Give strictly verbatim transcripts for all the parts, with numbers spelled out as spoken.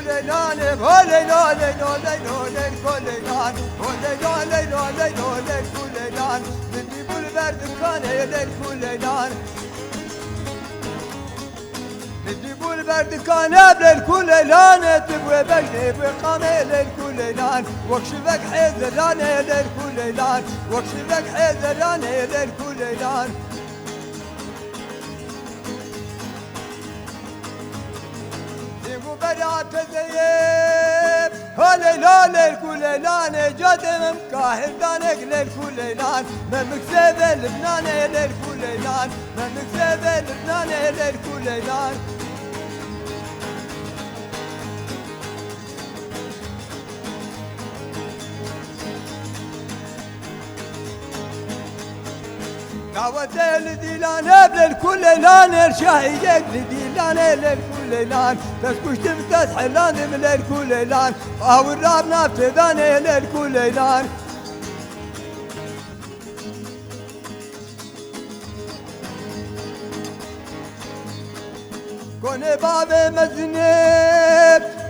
Leylanê, ho leylo, leylo, leylo, leylo, leylan. Ho leylo, leylo, leylo, leylo, leylan. Min dî bû li ber dikanê, leylo, leylan. Min dî bû li ber dikanê, leylo, leylanê. Tu bû bejnê, bû qamê, leylo, leylan. Wek şivek hêziranê, leylo, leylan. Wek şivek hêziranê, leylo, leylan. Zîngû bera tezeyê, ho leylo, leylo, leylanê, cadê mem kahirdanek, leylo, leylan, memik seve Libnanê, leylo, leylan, memik seve Libnanê, leylo, leylan. Dawetê li dîlanê, leylo, leylan, her şahidek li dîlanê, leylo, leylan. Dest kuştim, dest helandim, leylo, leylan. Awir rab navtê danê, leylo, leylan. Konê bavê mezinê,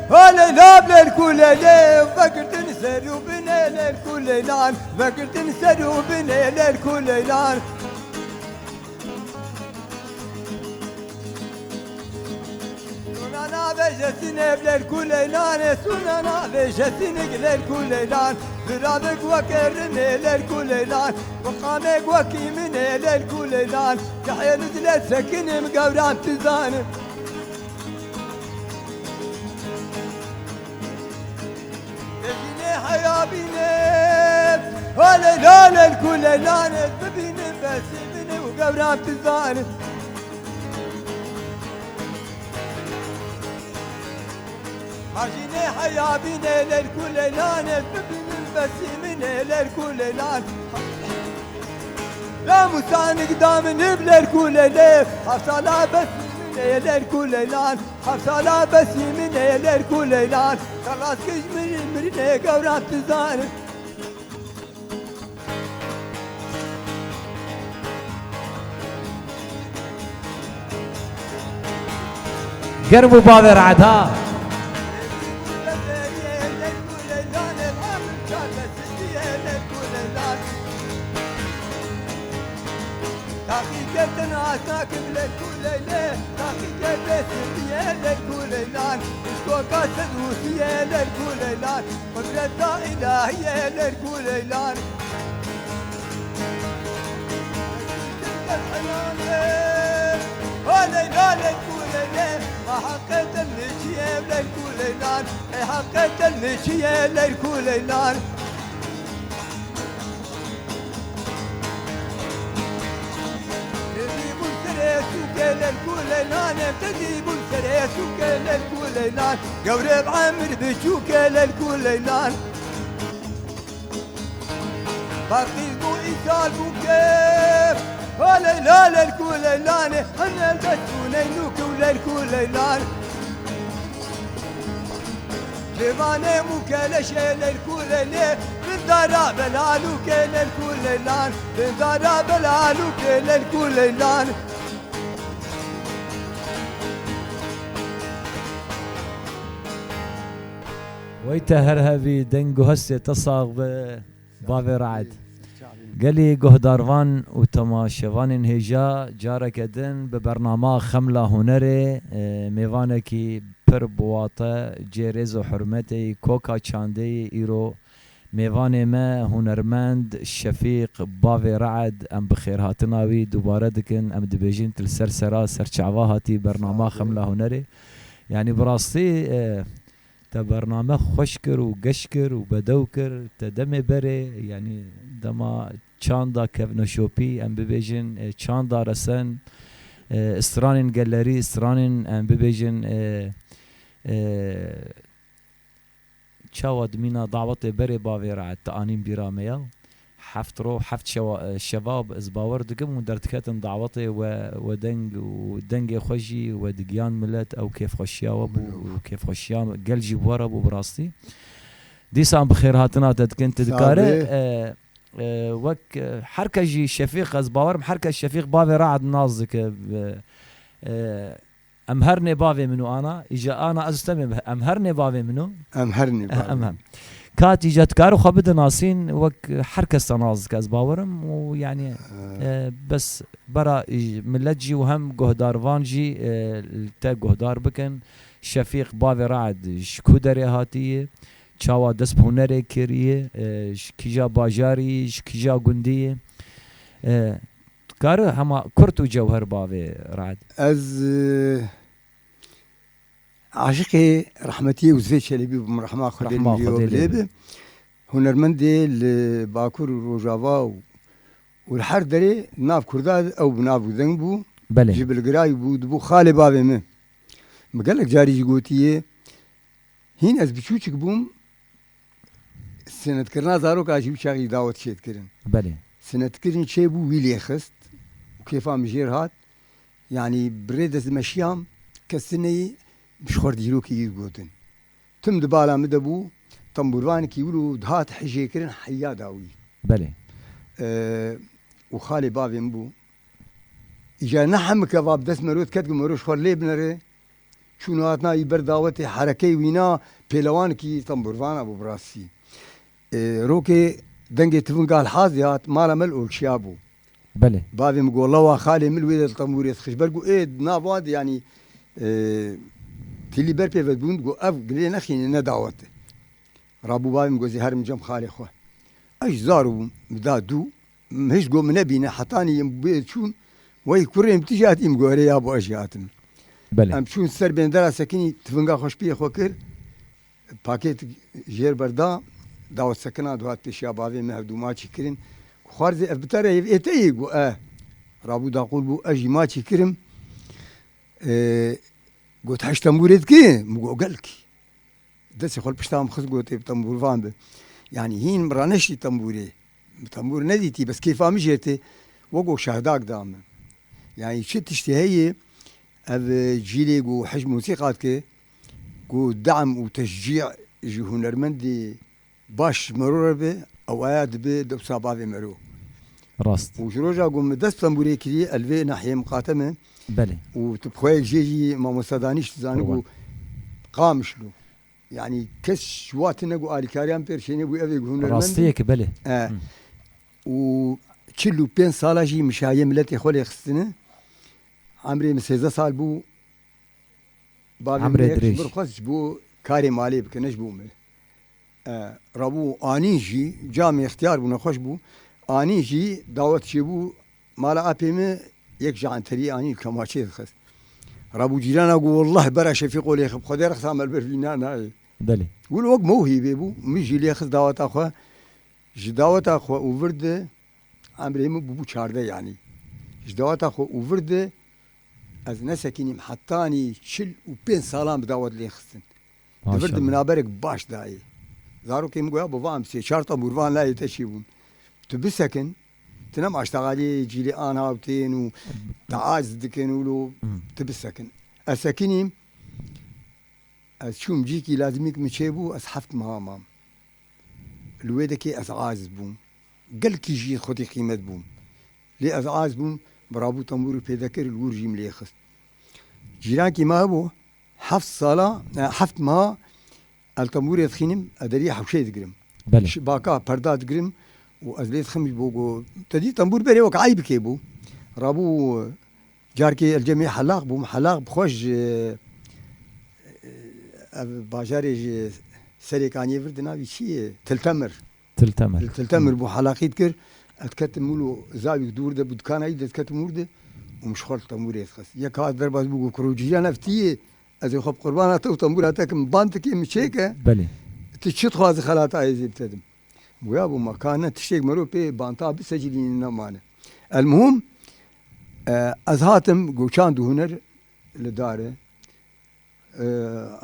ho leylo, leylo, leylo, vegirtin ser û binê, leylo, leylan, vegirtin ser û binê, leylo, leylan. Sûna navê jesinê, leylo, leylanê, sûna navê jesinik, leylo, leylan. Ziravek weke rinê, leylo, leylan. Bi qamê wekî min ê, leylo, leylan. Kehê li zilê sekinim, gewran tu zanim. Ê jînê heya bîne, ho leylo, leylo, leylan, ez bibînim, besî min ê û gewran tu zanim. Majînê heya bîne, leylo, leylan, ez bibînim, besî min ê, leylo, leylan. Namusanik da min ib, leylo, leylo, heft sala besî min ê, leylo, leylan. Heft sala besî min ê, leylo, leylan. Xelas kij mirin, mirinê gewran tu zanin. Germ û bavê re'd ha. Taxî ketin asnakim, leylo, leylo. Taxî ketin sirdiye, leylo, leylan. Koka sedûsiye, leylo, leylan. Qudreta îlahî ye, leylo, leylan. Ho leylo, leylo, leylo, ma heqê te min çi ye, leylo, leylan. Ê heqê te min çi ye, leylo, leylan. Te dî bû serê sûkê, leylo, leylan, em te dî bû serê sûkê, leylo, leylan. Gewre bi emir biçûkê, leylo, leylan. Berqîz bû îsal bû kêf. Ho leylo, leylo, leylanê, hene dest û neynûk û, leylo, leylan. Civanê mûkeleşê, leylo, leylê, bindara belalûkê, leylo, leylan. Bindara belalûkê, leylo, leylan. Wey te her hebî, deng û hestê te sax be, bavê Re'd. Gelî guhdarvan û temaşevanên hêja, careke din bi bernama Xemla Hunerê, e, mêvanekî pir bi wate cê rêz û hurmetê yî, koka çandê yî, îro mêvanê me hunermend Şefîq, bavê Re'd, em bi xêrhatina wî dubare dikin, em dibêjin tu li ser sera serçava hatî bernama Xemla Hunerê. Yanî bi rastî, e, te bername xweş kir û geş kir û bedew kir, te demê berê, yanî dema çanda kevneşopî, em bibêjin, e, çanda resen, e, stranên gelerî, stranên, em bibêjin, e, e, çawa dimîna dawetê berê bavê Re'd te anîn bîra me ya. Heft ro, heft şewa-, şeva ez bawer dikim û derdiketin dawetê we, we deng û dengê xwe jî we digiyan milet, ew kêfxweşiya we bû û kêfxweşiya gel jî bi we re bû bi rastî. Dîsan bi xêrhatina te dikin, tu dikare, e, e, wek, e, her kes jî Şefîq, ez bawerim her kes Şefîq bavê Re'd nas dike, e, e, Em herinê bavê min û ana, îca ana ez û te bê, em herinê bavê min û Em herinê bavê em min. Hem. Kat îca dikare xwe bide nasîn, wek her kes te nas dike, ez bawerim û, yanî, e, bes bera, e, millet jî û hem guhdarvan jî, e, li te guhdar bikin. Şefîq bavê Re'd ji ku derê hatiye? Çawa dest bi hunerê kiriye? E, ji kîja bajarî, ji kîja gundî ye? E, dikare hema kurt û cewher bavê Re'd? Ez, e, aşiqê rehmetiyê Yûzifê Çelebî bûm, rehma Xwedê Rehma li Xwedê lê lê be. Hunermendê li Bakur û Rojava û, û li her derê nav Kurda ew bi nav û deng bû. Belê. Ji bilgirayî bû, dibû xalê bavê min. Min gelek carî jî gotiye, hîn ez biçûçik bûm, sinetkirina zaroka jî wî çaxî dawet çêdikirin. Belê. Sinetkirin çêbû, wî lê xist û kêfa min jêr hat. Yanî bi rê dest dimeşiyam, kes tineyî ji xwe re dîrokê wî gotin. Tim di bala min de bû, tembûrvanekî wilo dihat hijêkirin heya dawî. Belê. E, û xalê bavê min bû. Îca ne hemike va bi dest mero diket ku mero ji xwe lê binere. Çûn hatina wî ber dawetê herekeyê wîna pêlewanekî tembûrvana bû bi rastî. E, rokê dengê tivinga li hazê hat, mala me li olçiya bû. Belê. Bavê min got, "Lewa xalê min li wê de li tembûrê dixî." Ji ber ku ê di nav wan de, yanî, e, tilî ber pê ve dibûn, got, "Ev gilê nexîne, ne dawet e." Rabû bavê min got, "Zê herim cem xalê xwe." Ez jî zar bûm, min da dû, min hişt got, "Min nebîne." Hetanî em bê çûn, weyî kurê min tu jî hatî? Min got, "Erê yabo, ez jî hatim." Belê. Em çûn ser bêndera sekinî, tivinga xwe ji piyê xwe kir. Pakêt jêr berda, dawet sekina dihat pêşiya bavê min, hevdû maçî kirin. Xwarzê ev bi te re, ev ê te yê? Got, "E." Rabû daqûr bû, ez jî maçî kirim. E, got, "Heş tembûrê dikî?" Min got, "Gelkî." Destê xwe li pişta min xist, got, "Ê bi tembûrvan bi." Yanî hîn min raneştî tembûrê. Min tembûr nedîtî, bes kêfa min jê tê. Wek got şehdak da min. Yanî çi tiştê heye, ev cîlê ku hej mûsîqa dike, ku de'm û teşcî ji hunermendê baş mero re be, ew aya dibe dewsa bavê mero. Rast. Û ji roja ku min dest tembûrê kiriye, ez li vê nahiyê miqate me. Belê. Û tu bi xwe yek jê jî mamosta Danîş dizane ku Qurban. Qamişlo. Yanî kes ji wa tune ku alîkariyan pê re şênê bû, ev ê ku hunermend. Rastiyek, belê. E. Hı. Û çil û pênc sala jî min şahiyê miletê xwe lê xistine. Emrê min sêzdeh sal bû. Bavê min Emrê yek ji dirêj. Min xwest ji bo karê malê bike, ne ji bo min. E, rabû anîn jî, camê ixtiyar bû, nexweş bû. Anîn jî dawet çêbû, mala apê min yek ji enterî anîn li kemaçê dixist. Rabû cîrana got, "Wellah bera Şefîqo lê xwe, bi Xwedê rexsa me li ber vîna nayê." Belê. Wilo wek mewhîbê bû, min jî lê xist daweta xwe. Ji daweta xwe û vir de emrê min bûbû çardeh yanî. Ji daweta xwe û vir de ez nesekinîm hetanî çil û pênc salan bi dawet lê xistin. Di vir de Maşallah. Min haberek baş dayê. Zarokê min goya, "Bava, em sê çar tembûrvan layê te çêbûn. Tu bisekin, tu nema aştaxaliyê cîlê an hawtên û te aciz dikin û lo Hmm. tu bisekin." Ez sekinîm, ez çûm cîkî lazimîk min çêbû, ez heft meha mam. Li wê dekê ez aciz bûm. Gelkî jî xwedî qîmet bûm. Lê ez aciz bûm, bi rabû tembûrê pêde kir, li wir jî min lê xist. Cîrankî me hebû, heft sala, e, heft meha el tembûrê dixînim, ez deriyê hewşeyê digirim. Belê. Şibaka, perda digirim û ez lê dixim ji bo ku te dî tembûr berê wek eybikê bû. Rabû carkê el cemê helaq bûm, helaq bi xwe ji, e, ev bajarê ji Serêkaniyê vir di navî çi ye? Tiltemir. Tiltemir. Li Tiltemir bû, helaqî dikir. Ez ketim wilo zavîk dûr de bû, dikana wî de, ez ketim wir de û min ji xwe li tembûrê dixist. Yek hat derbas bû, got, "Kuro cîran, ev tî yê? Ez ê xwe bi qurbana te û tembûra te kim, ban dikê min çêke. Belê. Tu çi dixwazî xelata ez ê bi te dim?" Goya bû, "Ma ka ne tiştek mero pê banta bisecilînin nemane." El muhim, e, ez hatim, goçan du huner li dar e. E,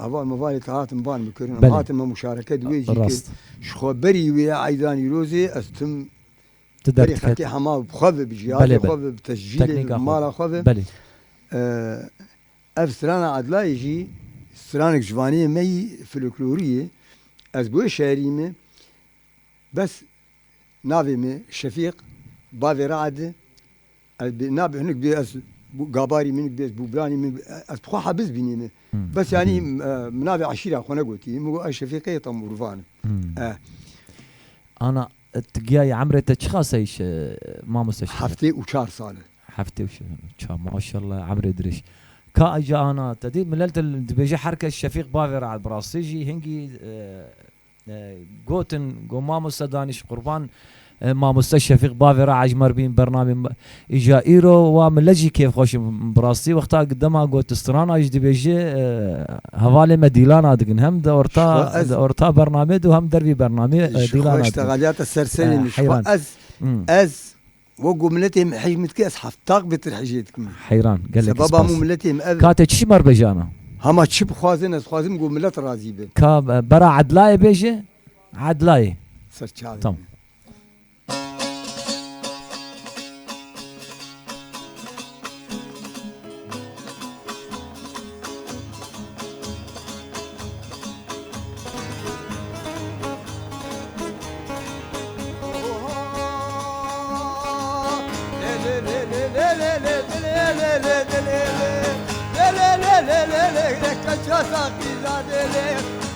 heval mevalê te hatin ban bikirin. Belê. Hatin me muşareke di wê jî kir. Rast. Ji xwe berî wê eydan îrozê ez tim Tu berî derdiket. Xelkê hema bi xwe ve, bi cihazê Belê, xwe belê. Ve, bi tescîlê, Teknîka bi xwe. Mala xwe ve. Belê. E, ev strana Edlayê jî stranek ji vanê me yî folklorî ye. Ez bi wê şerî me. Bes navê min Şefîq, bavê Re'd e. Ez bê, nabê hinek bê ez Bû gabarî min bêz, bû biranî min, ez bi xwe hebiz bînî min. Hmm. Bes yanî, e, min navê eşîra xwe negotî. Min got, "Ez Şefîqê Temûrvan im." Hmm. E. Ana, e, tu giyayî emrê te çiqas e îş, e, mamoste Şefîq? Heftê û çar sal e. Heftê û çar, maşallah, emrê dirêj. Ka eca ana, te dî millet dibêje her kes Şefîq bavê re, bi rastî jî hingî, e, E, gotin, got, "Mamoste Danîş qurban, e, mamoste Şefîq bavê re ecmer bîn bernamê me." Îja îro wa millet jî kêfxweş in. Bi rastî wexta dema got strana jî dibêje, e, hevalê me dîlana dikin. Hem di orta, Ji xwe ez di orta bernamê de û hem dervî bernamê, e, Ji xwe dîlana dikin. Ştegaliyata ser serê E, min. Ji xwe heyran. ez, Hmm. ez Wek ku miletê min hej min dike, ez heftaq bêtir hejê dikim. Heyran, gelek Sebaba spas. Hemû miletê min ev e. Ka te çi mer bejana? Hema çi bixwazin, ez xwazim ku milet razî be. Ka, e, bera Edlayê bêje? Edlayê. Ser çavê Tamam. min.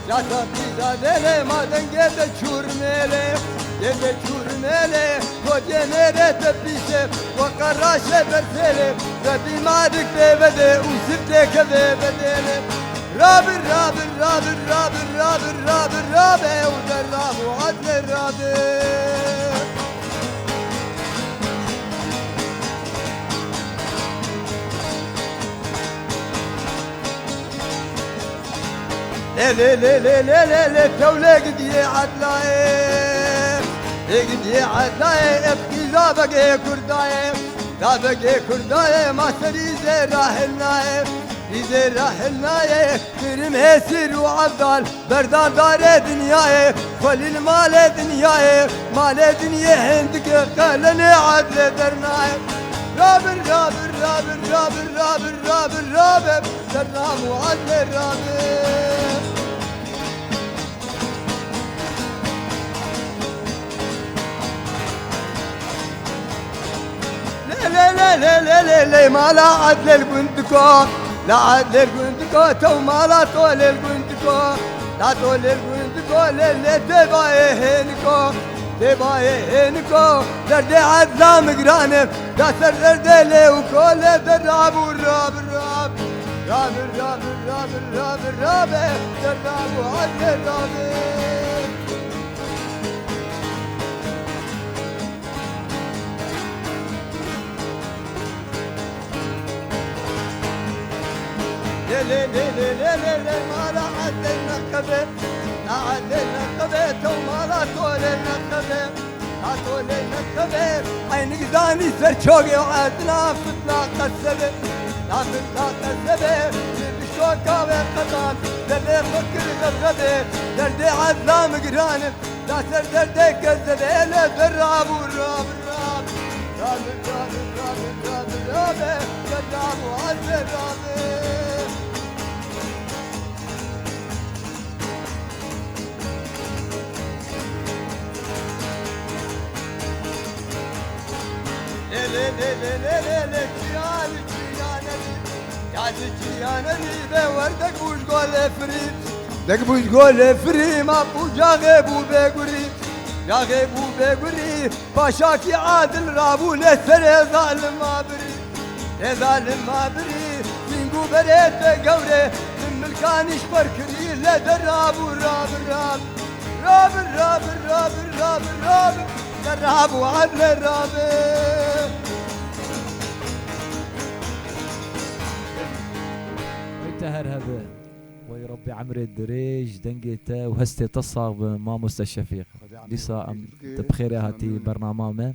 Çata pîza dêlê, ma dengê de çûrmêlê, dê de çûrmêlê, gotê mêrê te pîsê, we qeraşê bersêlê, Rebî marik pê vedê û sirtê kevê vedêlê. Rabir, rabir, rabir, rabir, rabir, rabir, rabe û derra û adlê rabe. Lê, lê, lê, lê, lê, lê, lê, tewlê gidiyê Edlayê. Lê gidiyê Edlayê, ev qîza vegê Kurdayê. Da vegê Kurdayê, ma serî zê rahil nayê. Îzê rahil nayê, kirim hêsir û evdal. Berdan darê dinyayê, xwelî li malê dinyayê. Malê dinyê hindike, qelenê edlê dernayê. Rabir, rabir, rabir, rabir, rabir, rabir, rabe. Serra Muaz Merrabê. Lê, lê, lê, lê, lê, lê, lê, mala Adlê li gundiko, la Adlê li gundiko, tew mala Tolê li gundiko, la Tolê li gundiko, lê, lê, têbayê hêniko, têbayê hêniko, derdê Adla min giran e. Da ser derdê lê û kolê de rabû rab, rab. Rabir, rabir, rabir, rabir, rabe. Derdabû erdê rabe. Lê, lê, lê, lê, lê, lê, lê, mala erdê neqebe. Na erdê neqebe, tew mala tolê neqebe. Nato lê neqebe, eynik zanî ser çogê û ez nafit naqesebe. Nafit naqesebe, li bi şoka wê qedan, derdê xwe kir xebxebe. Derdê ezla min giran e, da ser derdê kezebe, lê de rabû rab, rab. Rab, rab, rab, rab, rabe, de rabû ez de rabe. Lê, lê, lê, lê, lê, lê, lê, çiyan, çiyan, çiyan, çiyan, be werdek bûj golê firî. Dek bûj golê firî, ma bû caxê bû bêgurî. Caxê bû bêgurî, paşakî adil rabû lê serê zalima birî. Lê zalima birî, sîng û berê te gewre, min milkanî ji xwe kirî, lê de rabû rabir rab. Rabir, rabir, rabir, rabir, rabir. De rabû adle rabe. Wey te her hebe. Wey Rebbî emrê dirêj, dengê te û hestê te sax be, mamoste Şefîq. Xwedê emrê Dîsa te em dirêj bike, tu bi xêrê hatî bernama me.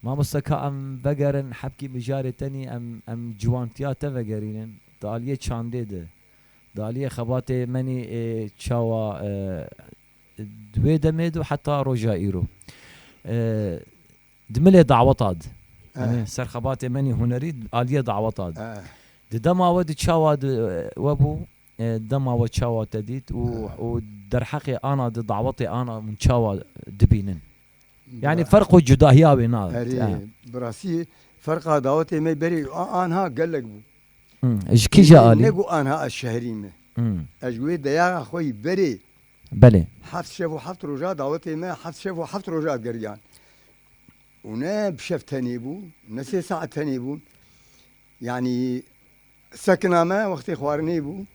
Mamoste ka em vegerin hebkî mijarê tenî em, em ciwantiya te vegerînin. Di aliyê çandê de, di aliyê xebatê menî, ê, çawa, e, di wê demê de heta roja îro. E, di milê daweta de. Eh. Yanî ser xebatê menî hunerî aliyê daweta de. Eh. Di dema we di çawa de, e, we bû, e, dema we çawa te dît û, Eh. û derheqê ana di dawetê ana hûn çawa dibînin? Yani Bira- ferq û cudahiya wê na. Erê, Ha. bi rastî Ferqa dawetê me berê a-, anha gelek bû. Hmm. Ji kîja alî? Ne ku anha ez şehrî me. Hmm. Ez ji wê deyaxa xwe yî berê Belê. heft şev û heft roja dawetê me, heft şev û heft roja digeriyan. Û ne bi şev tenê bû, ne sê saet tenê bû. Yanî sekina me wextê xwarinê bû,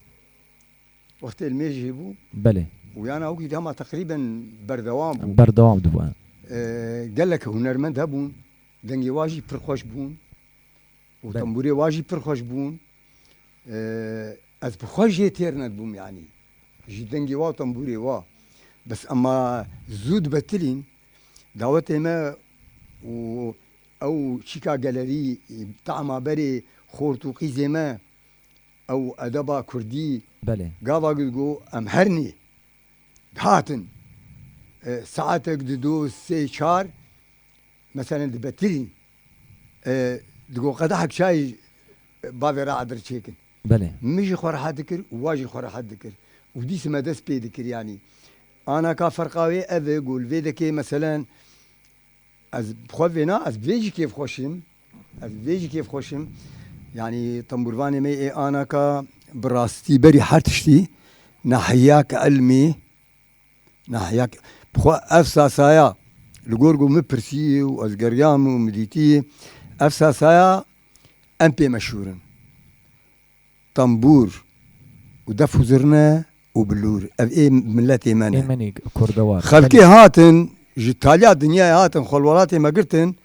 wextê limêjê bû. Belê. Û yana wekî dema teqrîben berdewam bû. Berdewam dibû. Ee, gelek hunermend hebûn, dengê wa jî pir xweş bûn. Û Belê. tembûrê wa jî pir xweş bûn. Ee, ez bi xwe jê têr nedibûm, yanî. Ji dengê wa û tembûrê wa. Bes ema zû dibetilîn, dawetê me û ew çîka gelerî, tama berê xort û qîzê me, ew edeba kurdî, Belê. gava ku digo em hernê dihatin. E, saetek dido, sê, çar, meselen dibetilîn. E, digo qedehek çayê bavê re edir çêkin. Belê. Min jî xwe rehet dikir û wa jî xwe rehet dikir. Û dîs me dest pê dikir, yanî. Anaka ferqa wê ev e, ku li vê dekê, meselen, ez bi xwe vêna, ez bi vê jî kêfxweş im. Ez bi vê jî kêfxweş im. Yanî, tembûrvanê me ê anaka bi rastî berî her tiştî, nahiyek ilmî, nahiyek, bi xwe ev sasaya, li gor ku min pirsî û ez geriyam û min dîtî, ev sasaya em pê meşhûr in. Tembûr û def û zirne û bilûr. Ev ê miletê me ne. Ê me ne, kurdewar. Xelkê Belê. hatin, ji taliya dinyayê hatin, xwe li welatê me girtin,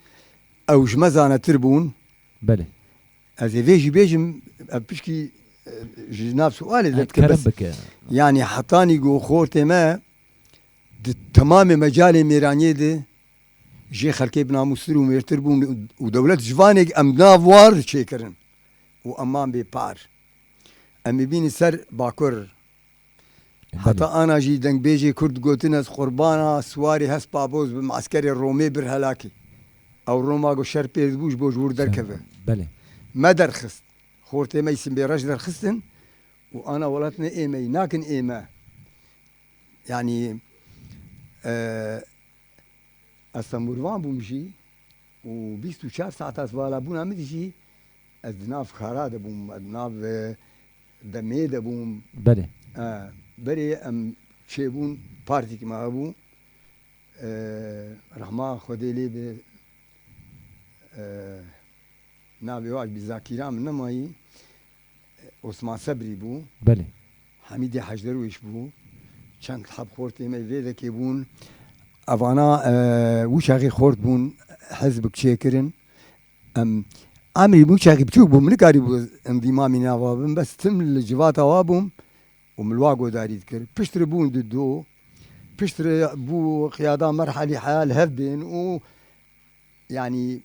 ew ji me zanetir bûn. Belê. Ez ê vê jî bêjim, ev pişkî, e, ji nav sualê Ay, derdikim, kerem bes bike. Yanî hetanî ku xortê me di temamê mecalê mêraniyê de jê xelkê binamûstir û mêrtir bûn û dewlet ji vanê em nav war çêkirin û eman bê par. Em ê bînin ser bakur. Belê. Heta ana jî dengbêjê kurd gotin, ez qurbana siwarê hespa boz bim, eskerê Romê bir helakê. Ew Roma ku şer pê dibû ji bo ji wir derkeve. Belê. Me derxist. Xortê me îsim bê reş derxistin û ana welat ne ê me yî, nakin ê me. Yanî, e, ez tembûrvan bûm jî û bîst û çar saeta ez valabûna min jî ez di nav kara de bûm, ez di nav, e, demê de bûm. Belê. E, berê em çêbûn, partîk me hebû. E, rehma Xwedê lê be, e, navê wa ji bîr zakîra min nemayî. Osman Sebrî bû. Belê. Hemîdê Hecderwêş bû. Çend heb xortê me vê dekê bûn. Evana, e, wî çaxê xort bûn, hizbik çêkirin. Em, emrî wî çaxê biçûk bûm, min nikarîbû endîmamî nava bim, bes tim li civata wa bûm û min li wa godarî dikir. Piştre bûn di do. Piştre bû qiyada merhelî heya li hev bên û Yanî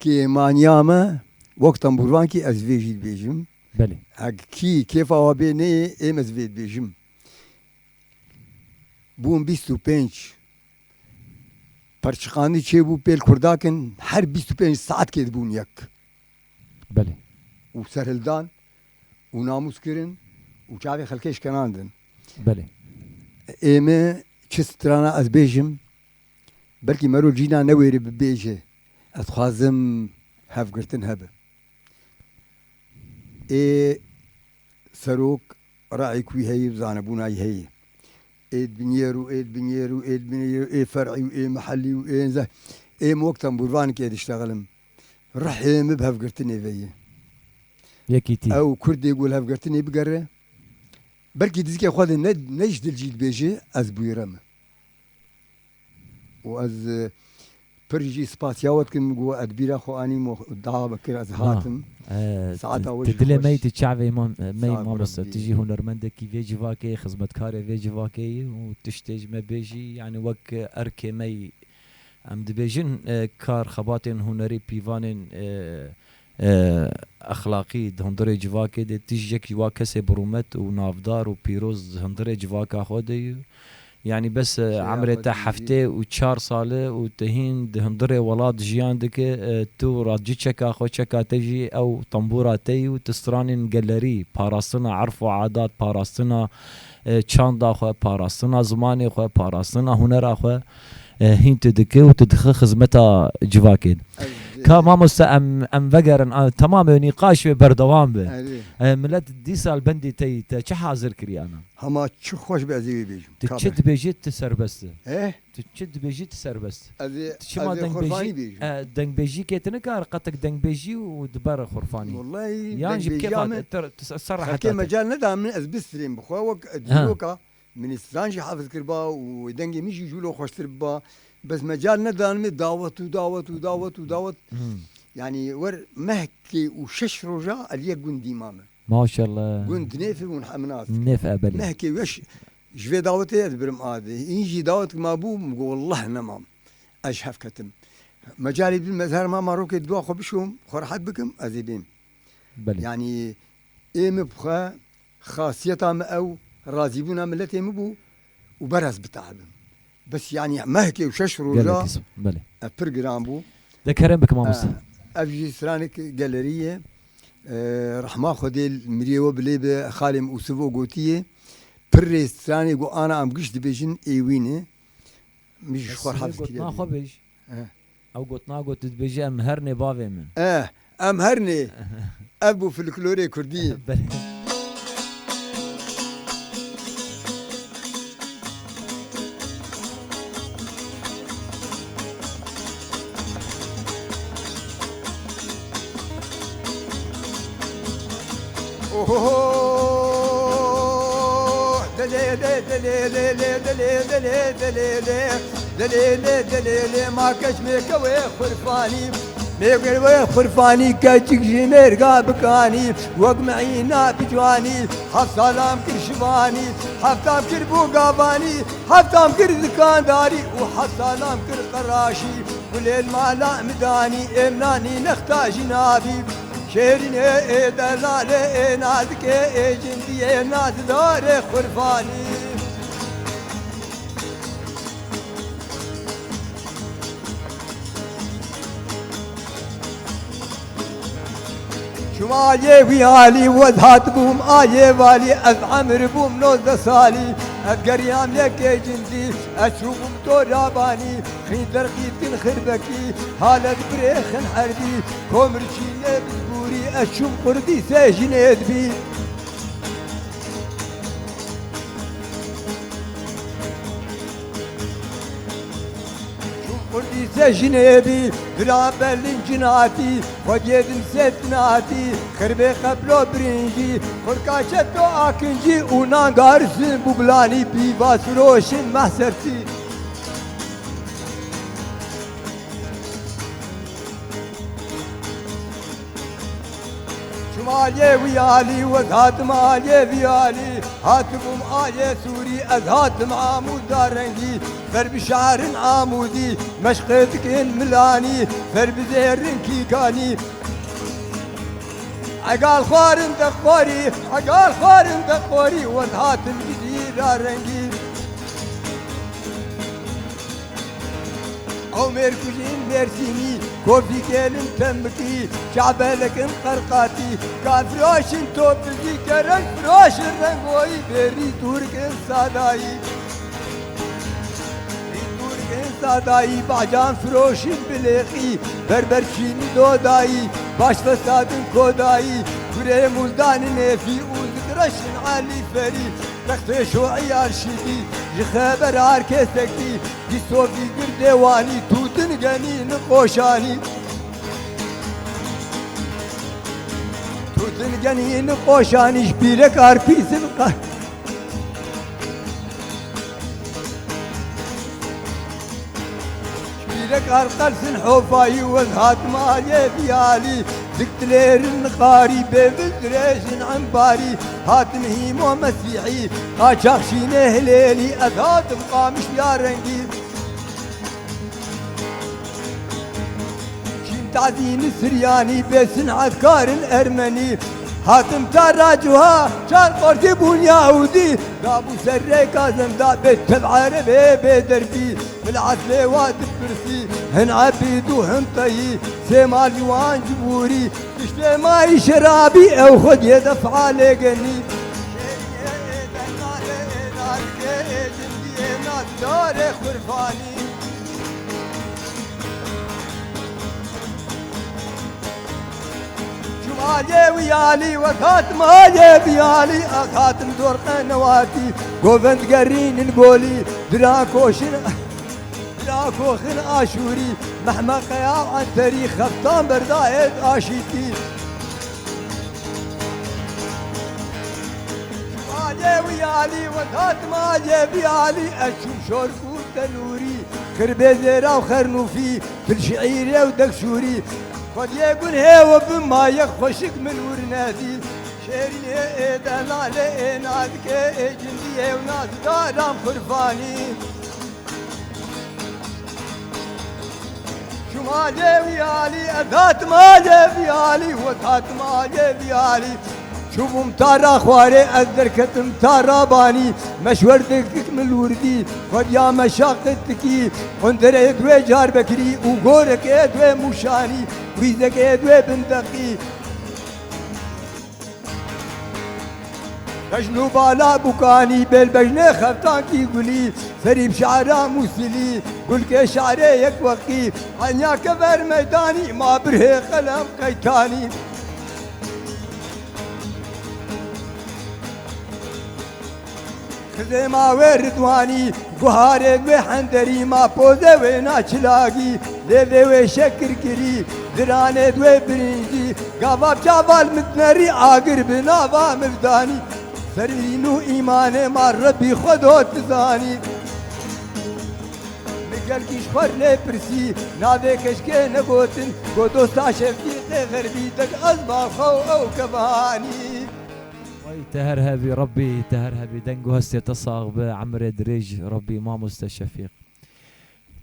kêmaniya me wek tembûrvankî ez vê jî dibêjim. Belê. Hek kî kêfa wa bê neyê, êm ez vê dibêjim. Bûn bîst û pênc perçiqandî çêbû pêl kurdakin, her bîst û pênc saetkê dibûn yek. Belê. Û serhildan û namûs kirin û çavê xelkê şkenandin. Belê. Ê me çi strana ez bêjim, belkî mero cîna newêrî bibêje, ez dixwazim hevgirtin hebe. Ê serok re'yek wî heye, zanebûna wî heye. Ê dibinêr û ê dibinêr û ê dibinêr û ê fer'î û ê mehellî û ê ze-, ê min wek tembûrvanikê diştexilim. Rihê min bi hevgirtinê ve ye. Yekîtî. Ew Kurdê ku li hevgirtinê bigere, belkî di zikê xwe de ne, ne ji dil jî dibêje, ez bûyere me. Û ez, e, pir jî spasiya we dikim, ku ez bîra xwe anîm û dawa me kir, ez Ha, hatim. e, Saeta tu, we tu jî dilê xweş. me yî, tu çavê me, me yî Sağ ol, mamoste, Rabbî. Tu jî hunermendekî vê civakê, xizmetkarê vê civakê yî û tiştê ji me bêjî, yani wek erkê me yî. Em dibêjin, e, kar xebatên hunerî pîvanên, e, e, exlaqî di hundirê civakê de, tu jî yekî wa kesê bi rûmet û navdar û pîroz di hundirê civaka xwe de yî. Yanî bes, e, Şeya emrê xwe te dî jî. heftê û çar sal e û tu hîn di hundirê welat jiyan dike, e, tu radci çeka xwe, çeka te jî ew tembûra te yî û tu stranên gelerî, parastina erf û adat, parastina, e, çanda xwe, parastina zimanê xwe, parastina hunera xwe, e, hîn tu dike û tu dixe xizmeta civakê. Ez Ka mamoste em, em vegerin, a, temam e, nîqaş wê berdewam be. Erê. E, millet dîsa li bendê te yî, te çi hazir kiriye ana? Hema çi xweş be ez ê wê bêjim. Tu çi dibêjî, tu serbest e. Eh? Tu çi dibêjî, tu serbest. Ez ê, Tu çima ez ê dengbêjî, Xurfanî bêjim. e, dengbêjîkê tu nikare qetek dengbêjî û dibere Xurfanî? Wallahî Yan jî bi dengbêjiya kêfa min te, tu se-, ser reheta Heke te. mecal neda min ez bistirêm bi xwe wek Ha. dîroka. Min stran jî hefiz kiriba û dengê min jî jûlo xweştir biba. Bes mecal nedan min dawet û dawet û dawet û dawet. Hmm. Yanî wer mehkê û şeş roja aliyê gund dîma min. Maşallah. Gund nêf hûn hemin nas. Nêf e, belê. Mehkê weş ji vê dawetê ez birim adê. În jî dawet ma bû, min got, "Wallah nemam. Ez ji hev ketim." Mecalê bî mezher ma marokê dua xwe bişom, xwe rehet bikim, ez ê bêm. Belê. Yanî ê min bi xwe, xasiyeta min ew, razîbûna miletê min bû û ber ez bitehibim. Bes yanî mehkê û şeş roja Gelek îs-, belê. e, pir giran bû. De kerem bikim mamoste. E, ev jî stranek gelerî ye. E, rehma Xwedê li miriyê we bilê be, xalê min Ûsivo gotiye. Pirrê stranê ku ana em giş dibêjin ê wî ne. Min ji xwe Eslê heft gotina kiriye. xwe bêj. Eh. Ew gotina got, tu dibêjî, "Em hernê bavê min." Eh, em hernê. Ev bû folklorê kurdî. Belê. Oho! Delê, lê, delê, lê, lê, delê, delê, delê, lê. Delê, lê, delê, lê, ma keç mêke wê xurfanî. Mêke wê xurfanî, keçik ji mêrga bikanî. Wek mihîna bi ciwanî, heft salam kir şivanî, heftam kir bû gavanî, heftam kir dikandarî û heft salam kir qeraşî. Gulên mala min danî, êm nanî nexta jî nabî. Şêrînê ê delalê ê nazikê ê cindiyê nazdarê xurfanî. Çûm aliyê wî alî, wez hatibûm aliyê valî, ez emir bûm nozdeh salî, ez geriyam yekê cindî, ez çûbûm torabanî, xîn derqîtin xirbekî, halet birêxin herdî, komir çînê bizgûrî, ez çûm qurdî sê jinê dibî. Çûm qurdî se jinê bî, dila belin cinatî, xwediyê din se tinatî, xirbê qeblo birincî, xurka çeto akincî û nangar sin bû bilanî, pîva siroşin mehsertî. Çûm aliyê wî alî, wez hatim aliyê vî alî. Hatibûm aliyê sûrî, ez hatim amûda rengî. Fer bi şarin amûdî, meşqê dikin milanî. Fer bi zêrin kîkanî. Egal xwarin de xwarî, egal xwarin de xwarî, wez hatim ji dîra rengî. Ew mêrkujên Mêrsînî, kofî gelin temikî, çavbelek in qerqatî, ka firoşin topizî, kerek firoşin rengoyî, bêrî tûrk in sadayî. Rî tûrk in sadayî, bacan firoşin bilêqî, berber çînî dodayî, baş fesadin kodayî, kurê muldanî nêfî û zikreşin Elî Ferî. Textê şoî arşîvî, ji xeber her kesekî, dîsovî girdê wanî, tûtin genî niqoşanî. Tûtin genî niqoşanî, ji pîrek arpîsin qa-, Pîrek arqelsin hofayî, wez hatim aliyê vî alî. Dik dilêrin qarî, bêvil dirêjin embarî. Hatim hîmo mesîhî, qaçax şînê hilêlî. Ez hatim qamiş ya rengî. Çîm tazîni siryanî, bê sinetkarin ermenî. Hatim ta racuha, çar qortî bûn yahûdî. Dabû serrê kazem da, bê tev erebê bê derbî. Min eslê wa dipirsî, hin ebîd û hin teyî, sê mal ji wan cibûrî, tiştê mayî şerabî, ew xwediyê defalê genî. Şêriyê ê dernalê ê narikê ê cindiyê nasdarê xurfanî. Malê wî alî, wek hat malê wî alî, ez hatim dor qenewatî, govend gerînin golî, dira koşin, dira koxin aşûrî, mehmeqeya enterî, xeftan berdayet aşîtî. Malê wî alî, wek hat malê wî alî, ez çûm şor û tenûrî, xirbê zêra û xernûfî, fil şiîrê û dekşûrî. Xwediyê gunhê we bi mayek xweşik min wir nedî. Şêrînê ê delalê ê nadikê ê cindiyê û nazdaran xurfanî. Şûm malê wî alî, ez hatim malê wî alî, wek hatim malê wî alî. Çûbûm tara xwarê, ez derketim tara banî. Meşwerdikik min wirdî, xwediya meşaqetikî. Qunderê dwê Carbekirî û gorekê dwê Mûşanî. Wîzekê dwê Bindeqî. Bejn û bala bûkanî, bêl bejnê xeftankî gulî, serî bi şara Mûsilî, gulkê şarê yek weqî, enya kever meydanî, ma birhê qelem qeytanî. Xizêma wê Ridwanî, guharê wê henderî, ma pozê wê naçilagî, lêvê wê şekirkirî, diranê wê birincî, gava bi çaval mitnerî, agir bi nava mivdanî. Serîn û îmanê ma Rebbî Xwedo tizanî. Min gelkî ji xwe lê pirsî, navê keşkê negotin, got dosta Şefîqê Xerbî, dek ez ba xwe û ew kevanî. Way te her hebî Rebbî, te her hebî. Deng û hestê te sax be, emrê dirêj Rebbî, mamoste Şefîq.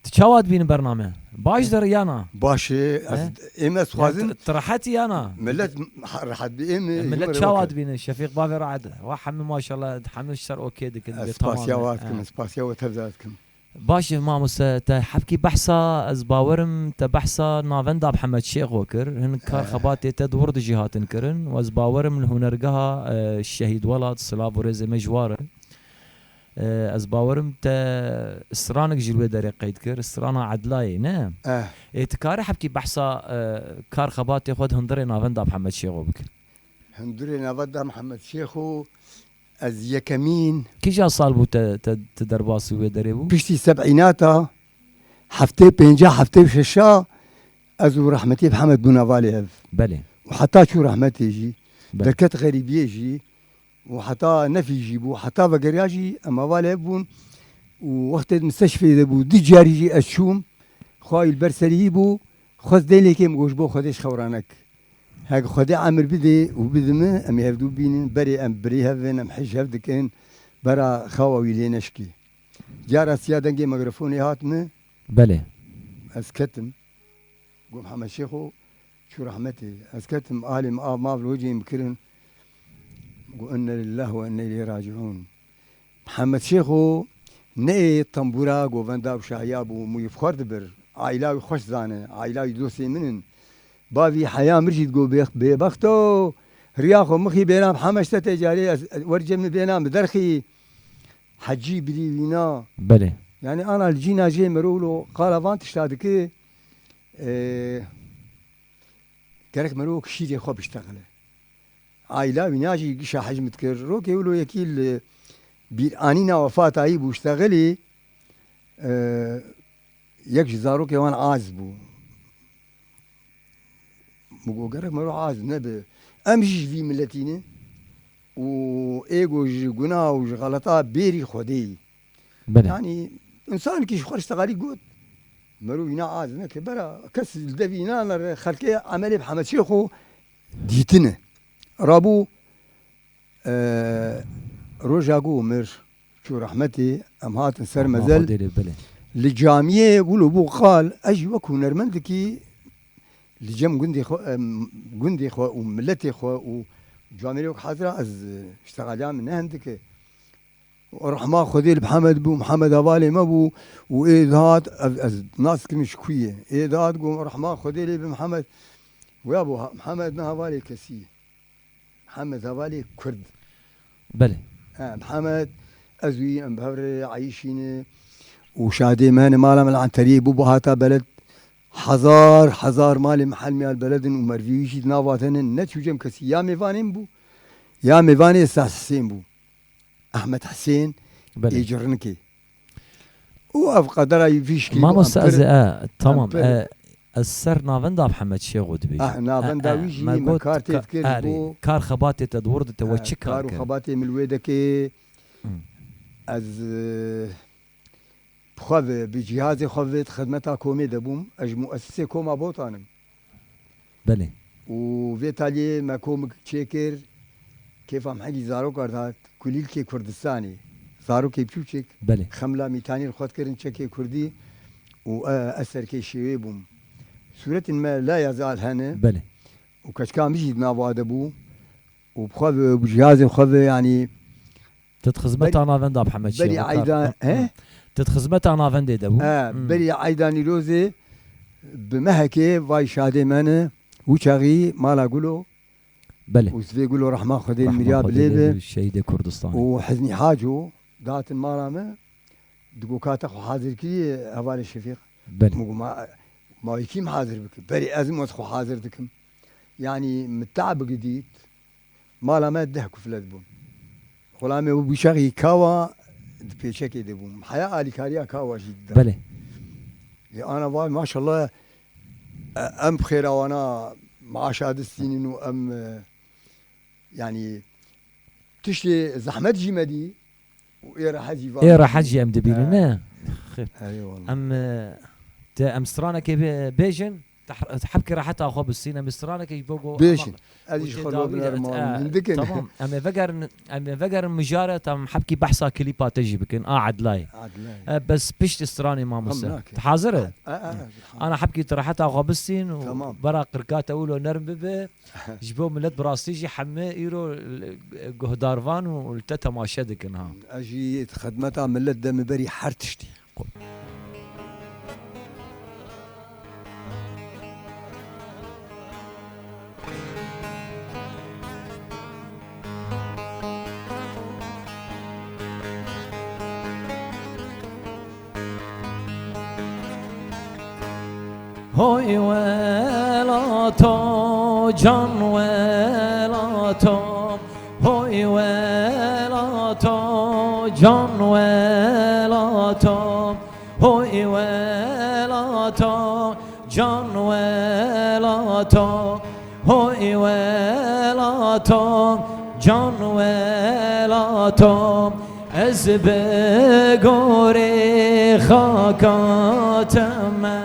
Tu çawa dibînin bername? Baş der yana? Baş e, ez, He? êm ez Ya, dixwazim tu, tu rehet yana? Millet ha-, rehet bi êm e, Ya, millet himre çawa weke. dibînin? Şefîq bavê rehet. Wa hemî maşallah, hemî şer okey dikin, Ez bê spasiya tamam e. wa dikim, He. ez spasiya we tevza dikim. Baş e, mamoste, te hebkî behsa, ez bawerim te behsa navenda Mihemed Şêxo kir. Hin kar Eh. xebatê te di wir de jî hatin kirin. Û ez bawerim li hunergeha, e, Şehîd Welat, silav û rêzê me ji war e. E, ez bawerim te stranek jî li wê derê qeyd kir, strana Edlayê, ne? Eh. Ê, tu karî hebkî behsa, e, kar xebatê xwe di hundirê navenda Mihemed Şêxo bikî? Hundirê navenda Mihemed Şêxo, ez yekemîn Kîja sal bû te, te, te derbasî wê derê bû? Piştî seb'înata, heftê pênca, heftê şeşa, ez û rehmetî Mihemed bûn hevalê hev. Belê. Û heta çû rehmetê jî, Belê. derket xerîbiyê jî, û heta nefî jî bû, heta vegeriya jî em hevalê hev bûn. Û wextê di misteşfê de bû, du carî jî ez çûm, xwayî li ber serî bû, xwest dêlekê min got ji bo Xwedê ji xew ranek. Heke Xwedê emir bidê û bidime, em ê hevdû bînin, berê em birê hev in, em hej hev dikin, bera xewa wî lê neşkî. Cara siya dengê migrofonê hat min. Belê. Ez ketim. Got, Mihemed Şêxo çû rehmetê. Ez ketim, alî min av mav li wicê min kirin. Got, inne lillah ve inne ileyhi raciun. Mihemed Şêxo ne ê tembûra govenda û şahiya bû, mûyê bi xwe dibir. Aîla wî xweş zane, aîla wî dostê min in. Bavî heya mir jî digot, bê-, bêbexto, riya xwe mixî bêna bi Mihemed, te tê carê ez, wer cem min bêna min derxî. Hecî bidî wîna. Belê. Yani ana li cîna jê mero wilo qala van tişta dike, e, gerek mero wek şîrê xwe biştexile. Aîla wîna jî gişa hej min dikir. Rokê wilo yekî li bîranîna wefata wî bû ştexilî, e, yek ji zarokê wan az bû. Min got, gerek mero az nebe. Em jî ji vî miletî ne. Û ê ku ji guna û ji xeleta bêrî Xwedê yî. Belê. Yanî, însanekî ji xwe re ştexelî got, mero wîna az neke. Bera kes li devî nane re, xelkê emelê Mihemed Şêxo dîtine. Rabû, e, roja ku mir, çû rehmetê, em hatin ser Rahma mezel. Xwedê lê, belê. Li camiyê wilo bû qal, ez jî wek hunermendekî li cem gundê xwe, em, gundê xwe û miletê xwe û camiyê wek hazira ez, e, ştexaliya min ne hindik e. Rehma Xwedê li Mihemed bû, Mihemed hevalê me bû û ê dihat, ez, ez nas dikim ji ku ye. Ê dihat got, rehma Xwedê lê bi Mihemed. Wê bû, ha-, Mihemed ne hevalê kesî ye. Mihemed hevalê Kurd. Belê. He, Mihemed, ez wî em bi hev re eyîşîne û şadê me hene mala me li Enteriyê bû, bû hata beled. hezar hezar malê mihel miyal beledin û mervî wî jî di nava te ne, ne çûcem kesî ya mêvanên bû, ya mêvanê Esas Hisên bû. Ehmed Hisên Belê. Ê Cirinikê. Û ev qedera wî vî şikilî bû, Mamoste, em pir, ez ê, e, em tamam, pir e, ez ser navenda Mihemed Şêxo dibêjim. Ah, navenda E, e, wî jî me me got kar têv ka-, kir erê, bû. Kar xebatê te di wir de te we E, çi kar kar û kir? Xebatê min li wê dekê Hmm. ez, e, bi xwe ve, bi cihazê xwe ve di xidmeta komê de bûm. Ez ji muesisê Koma Botan im. Belê. Û vê taliyê me komik çêkir, kêfa me hegî zarokar dihat, kulîlkê Kurdistanê. Zarokê biçûçik, Belê. Xemla mîtanî li xwe dikirin çekê kurdî û, e, ez serkêşê wê bûm. Sûretên me la ya zal hene Belê. Û keçika min jî di nav wa de bû û bi xwe ve, bi cihazê xwe ve, yanî, Tu di xizmeta Ber-, navenda Mihemed berî Şêxo kar. Eyda, Hı, he? Hı. Tu di xizmeta navendê de bû. He, Hı. Berî Eyda Nîrozê bi mehekê vay şadê me ne, wî çaxî mala Gulo. Belê. Û Zivê Gulo rehma Xwedê li Rehma mirya Xwedê bilê lê be. Şehîdê Kurdistanê. Û Hiznî Haco datin mala me, digo ka te xwe hazir kiriye hevalê Şefîq. Belê. Min got, ma, ma wî kî min hazir bike? Berî ez im, ez xwe hazir dikim. Yanî min te'b gidît. Mala me deh kuflet bûn. Xulamê û bûçaxî kawa di pêçekê de bûn. Heya alîkariya kawa jî dida. Belê. Lê ana vay maşallah, e, em bi xêra wana maaşa distînin û em, e, yanî tiştê zehmet jî me dî. Û ê rehet jî Ê rehet jî em dibînin, He. ne? Eyvallah. Em, e, te em stranekê bê-, bêjin, te h-, te hebkê reheta xwe bistîn, em stranekê ji bo go Bêjin. Ez jî xwe lo binerim, e, min dikin. Tamam, em ê vegerin, em ê vegerin mijare, tam hebkî behsa klîpa te jî bikin, a Edlayê. Edlayê. E, bes pişt stranê mamoste. Em nake. Te hazir e? E, e, e, Ana hebkî te reheta xwe bistîn û Tamam. bera qirka te wilo nerm bibe. Ji bo milet bi rastî jî heme îro li, guhdarvan û li te temaşe dikin ha. Ez jî xidmeta milet de min berî her tiştî. Hoy welato, can welato. Hoy welato, can welato. Hoy welato, can welato. Hoy welato, can welato, ez bi gorê xaka te me.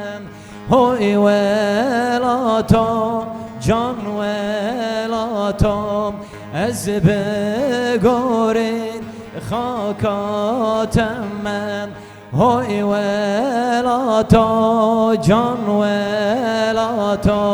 Hoy welato, can welato, ez bi gorê xaka te me. Hoy welato, can welato.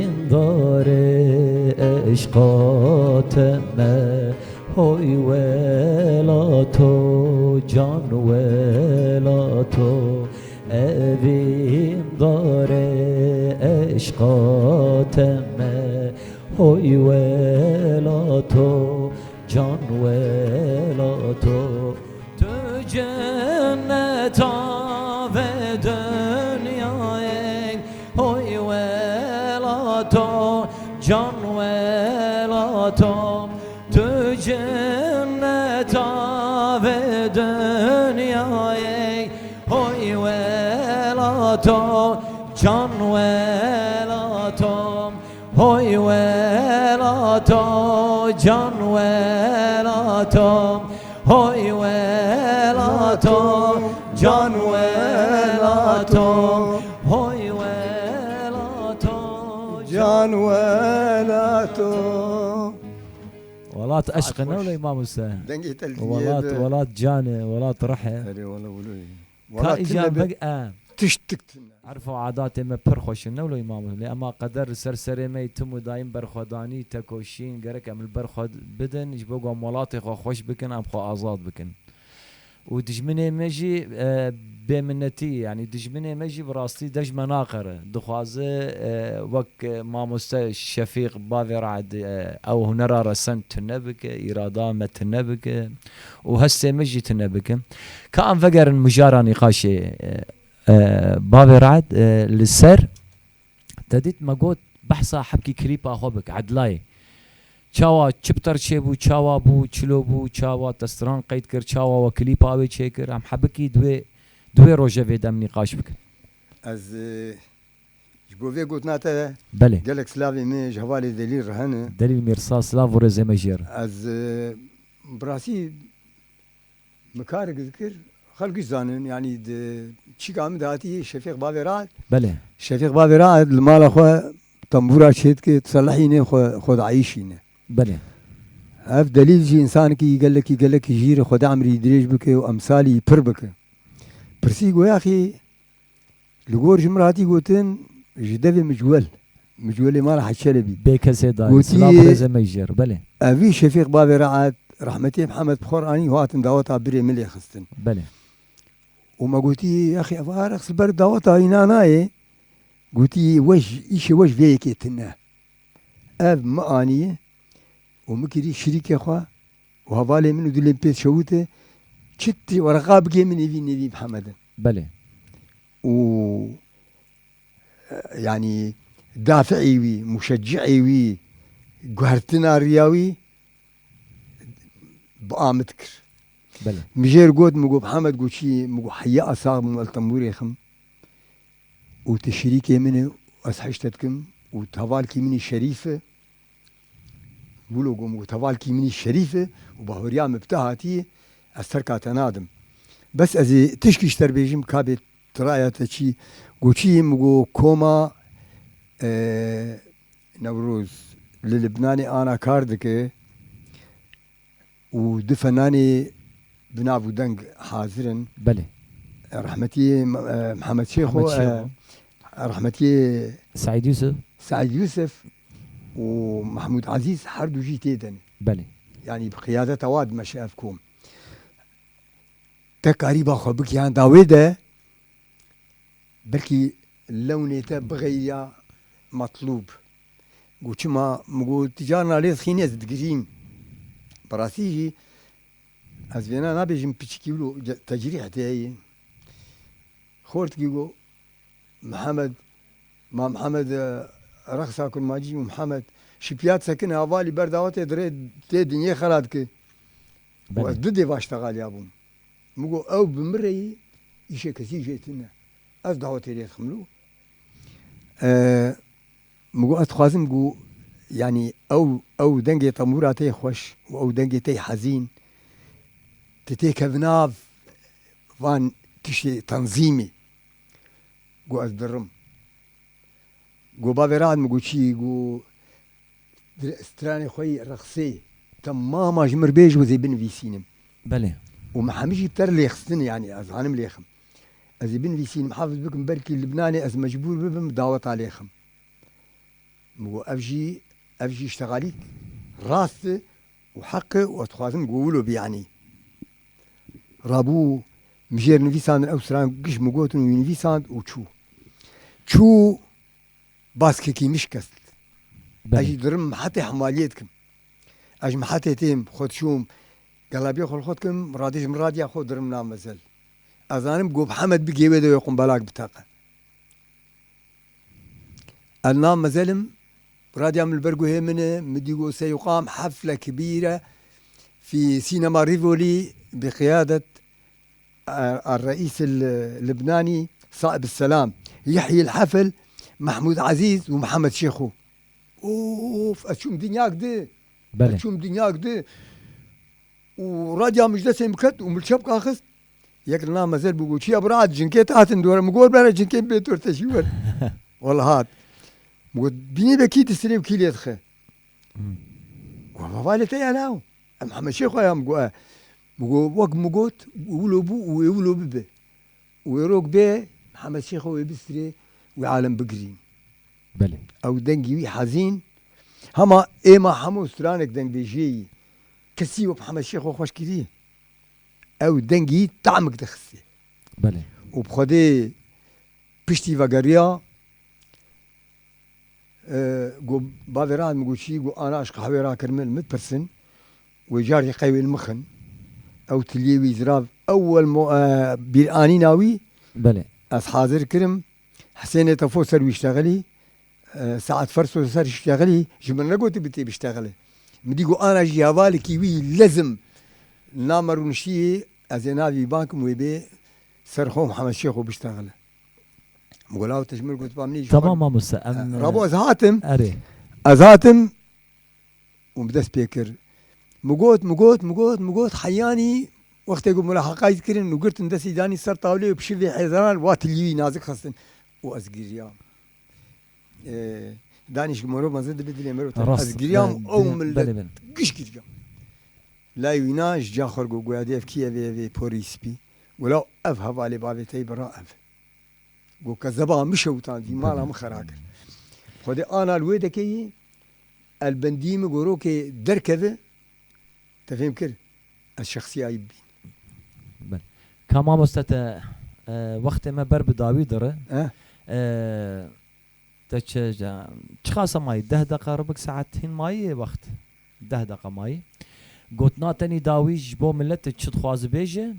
Evîndarê eşqa te me, hoy welato, can welato. Evîndarê eşqa te me, hoy welato, can welato. Tu cenneta vê dinyayê, hoy welato, can welato. Tu cenneta vê dinyayê, hoy welato, can welato. Hoy welato, can welato. Hoy welato, can welato. Hoy welato, can welato. Welat eşq e, ne wele Îmam Huse? Dengê te li dinê Welat, be. Welat can e, welat rih e. Erê, wele wele. Ka Welat îcan tune be. Veg-, e. tiştik tune. Erf û adatê me pir xweş in, ne wilo Îmam Husên. Lê ema qeder li ser serê me yî tim û dayîm berxwedanî, tekoşîn, gerek em li ber xwe bidin, ji bo ku em welatê xwe xweş bikin, em xwe azad bikin. Û dijminê me jî, e, bêminnetî, yanî dijminê me jî bi rastî dej me naqere. Dixwaze, e, wek, e, mamoste Şefîq bavê Re'd, e, ew hunera resen tune bike, îrada me tune bike û hestê me jî tune bike. Ka em vegerin mijara nîqaşê, e, e, bavê Re'd, e, li ser, te dît me got behsa hebkî klîpa xwe bike, Edlayê. Çawa çi bi ter çêbû, çawa bû, çilo bû, çawa te stran qeyd kir, çawa we klîpa wê çêkir, em hebikî di wê, di wê rojevê de em nîqaş bikin. Ez, e, ji bo vê gotina te Belê. Gelek silavê min ji hevalê Delîl re hene. Delîl Mîrsa, silav û rêzê me jê re. Ez, e, bi rastî min karek dikir, xelk jî zanin, yanî di çîka min de hatî Şefîq bavê Re'd. Belê. Şefîq bavê Re'd li mala xwe tembûra çêdike, diselehîne, xwe, xwe dieyşîne. Belê. Ev Delîl jî însanekî gelekî, gelekî jîr e, Xwedê emrî dirêj bike û emsalî pir bike. Pirsî got, yaxî, li gor ji min re hatî gotin, ji devê Micwel. Micwelê mala Hec Çelebî. Bê kesê dayî, Gotî, silav û rêzê me jê re, belê. Evî Şefîq bavê Re'd, rehmetî Mihemed bi xwe re anî, hatin daweta birê min lê xistin. Belê. Û me gotî, yaxî, ev arex li ber daweta îna nayê. Gotî, we ji, îşê we ji vê yekê tune. Ev min aniye û min kirî şirîkê xwe û hevalê min û dilê min pê dişewite, çi ti wereqa bigê min êvî nêvî Mihemed in. Belê. Û, e, yanî dafi'ê wî, muşecci'ê wî, guhertina riya wî bi a min dikir. Belê. Min jê re got, min got, Mihemed, got çi, min got, heya esa min el tembûrê xim. û tu şirîkê min î, ez hişte dikim û hevalkî min î şerîf e. Wilo got, got, hevalkî min î şerîf e û bahuriya min bi te hatî, ez terka te nadim. Bes ez ê tişkî ji te re bêjim, ka bê tiraya te çî, got çi, min got, koma, e, Newroz li Libnanê ana kar dike. û du fenanê bi nav û deng hazir in. Belê. Rehmetî, e, Mihemed Şêxo, Mihemed Şêxo. E, rehmetî Seîd Yûsif. Seîd Yûsif û Mehmûd Ezîz her du jî tê de ne. Belê. Yanî bi qiyadeta wa dimeşe ev kom. Te karîba xwe bike yan dawê de, belkî lewnê te bixeyriya metlûb. Got, çima? Min got, tu carna lê dixînî ez digirîm. Bi rastî jî ez vêna nabêjim piçikî wilo ce-, tecrîh tê ye. Xortikî got, Mihemed, ma Mihemed, e, rexsa kurmancî û Mihemed, şipiya sekine hevalî ber dawetê dirê tê dinyê xera dike. Û Belê. Ez du dêva ji te xaliya bûm. Min got, ew bi min re yî, îşê kesî jê tune. Ez dawetê lê dixim lo. E, min got, ez dixwazim, got, yanî ew, ew dengê tembûra te yê xweş û ew dengê te yê hezîn, tu têkevî nav van tiştê tenzîmê. Got, ez dirim. Got, bavê Re'd, min got, çi? Got, dir-, stranê xwe yî rexsê, temama ji min re bêje, ez ê binivîsînim. Belê. Û min hemî jî ter lêxistin, yanî ez zanim lêxim. Ez ê binivîsînim, hefiz bikim, belkî Libnanê ez mecbûr bibim, daweta lêxim. Min got, ev jî, ev jî îştexalîk rast e û heq e û ez dixwazim ku wilo bî, yanî. Rabû, min jê re nivîsandin, ew stran giş min gotin û wî nivîsand û çû. Çû, baskekî min şikest. Belê. Ez jî dirim mihetê hemaliyê dikim. Ez ji mihetê têm, xwe diçûm, gelabiyê xwe li xwe dikim, radê ji min radiya xwe dirim nav mezel. Ez zanim ku bi Hemed bigê wê de wê qumbalak biteqe. Ez nav mezelim, radiya min li ber guhê min e, min dî got seyuqam hefle kibîre fî sînema Rîvolî bi qiyadet الرئيس اللبناني صائب السلام، يحيي الحفل، محمود عزيز ومحمد شيخو. Of, ez çûm dinyak di. Belê. Ez çûm dinyak di. Û radya min ji destê min ket û min li çepka xist. Yek li nav mezel bû, got, "Çiya bira, cinkê te hatin dore." Min got, "Bere cinkê bê dor te jî wer." Wele hat. Min got, "Bînî be kî distirê û kî lê dixe." Hmm. Got, "Hevalê te ya law." Em Hemed Şêxo ya, min got, e. Min got, wek min got, wilo bû û wê wilo bibe. Û wê rok bê, Hemed Şêxo wê bistirê, wê alem bigirîn. Belê. Ew dengî wî hezîn, hema êma hemû stranek dengbêjiyê yî. Kesî wek Hemed Şêxo xweş kirî. Ew dengî tamik dixistê. Belê. Û bi Xwedê piştî vegeriya, e, got, bavê ra min got çi, got, ana ji qehwê rakir min, min pirsin. Wê carî qey wê li min xin. Ew tiliyê wî zirav, ewel mo-, e, bîranîna wî, Belê. Ez hazir kirim. Hesênê Tefo ser wî ştexilî, e, Saet Ferso ser ştexilî, ji min negotî bi tê biştexilî. Min dî got, ana jî hevalekî wî lezim namerûnişiyê, ez ê navî bankim wê bê ser xwe Mihemed Şêxo biştexile. Min got, law te ji min got, ba min jî Tamam xwe mamoste, em, Rabo ez hatim. Erê. Ez hatim û bi dest pê kir. Min got, min got, min got, min got, heyanî wextê ku mulaheqayî dikirin û girtin destî danî ser tawlê û pişivê hêzanan wa tilî wî nazik xistin û ez giriyam. Ee, danîş ku mero mezin dibe dilê mero teng. Rast, Ez giriyam, be-, ew be-, millet belê, belê. giş giriyam. Lay wîna ji ca xwe got, goya dê ev kî ev ê, ev ê porî spî. Wela ev hevalê bavê tey bira ev. Got, kezeba min şewitandî, mala min xera kir. Xwedê ana li wê dekeyî, elbendî min gorokê derkeve, te fêm kir, ez şexsiyayî bîn. Belê. Ka mamoste te, e, wextê me ber bi dawî dire. Eh? E, te çi, çi xasa mayî? Deh deqa ribik saet hîn mayî yê wext? Deh deqa mayî. Gotina tenî dawî ji bo milet çi dixwaze bêje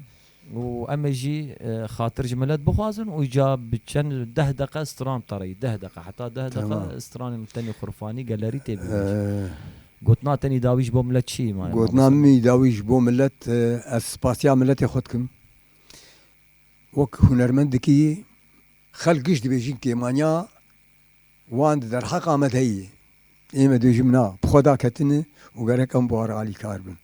û em ê jî, e, xatir ji milet bixwazin û îca bi çend deh deqa stran tereyî, deh deqa, heta deh deqa Tamam. stranên tenî xurfanî gelerî tê bibêje. Ee, Gotina tenî dawî ji bo milet çi mane? Gotina min dawî ji bo milet, e, ez spasiya miletê xwe dikim. Wek hunermendekî xelk giş dibêjin kêmaniya wan di derheqa me de heye. Ê me dibêjin na, bi xwe daketine û gerek em bi wan re alîkar bin.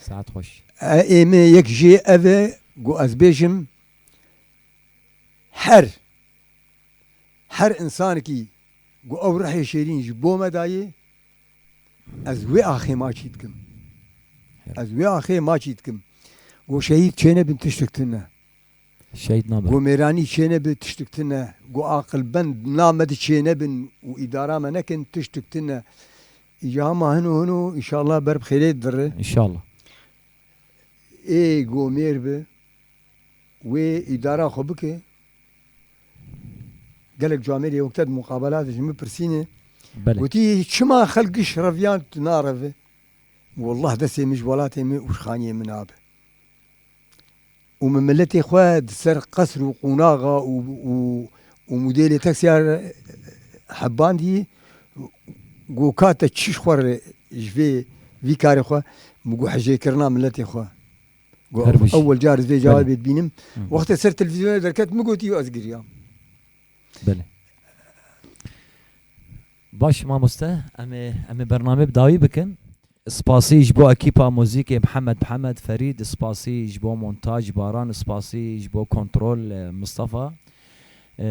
Saet xweş. E, ê me yek jê ev e, ku ez bêjim, her, her insanekî ku ew rihê şêrîn ji bo me dayê, ez wê axê maçî dikim. Ez wê axê maçî dikim. Ku şehîd çênebin tiştek tune. Şehîd nabe. Ku mêranî çênebe tiştek tune. Ku aqilbend na me di çênebin û îdara me nekin tiştek tune. Îca hema hino hino, înşallah ber bi xêrê dire. Înşallah. Ê ku mêr bi, wê îdara xwe bike. Gelek camêrê wekte di muqabelatê ji min pirsîne. Belê. Gotî, çima xelk giş reviyan tu nareve? Wallah destê min ji welatê min û ji xaniyê min nabe. Û min miletê xwe di ser qesr û qonaxa û, û, û modêlê teksiya hebandî, got, ka te çi ji xwe re ji vê, vî karê xwe, min got, hejêkirina miletê xwe. Got, Her bijî. ewel car ez vê Belê. cewabê dibînim. Hı. Wextê ser televîzyonê derket, min gotî, ez giriyam. Belê. Baş mamoste, em ê, em ê bernamê bi dawî bikin. Spasî ji bo ekîpa muzîkê Mihemed Mihemed Ferîd, spasî ji bo montaj Baran, spasî ji bo kontrol, e, Mistefa. E,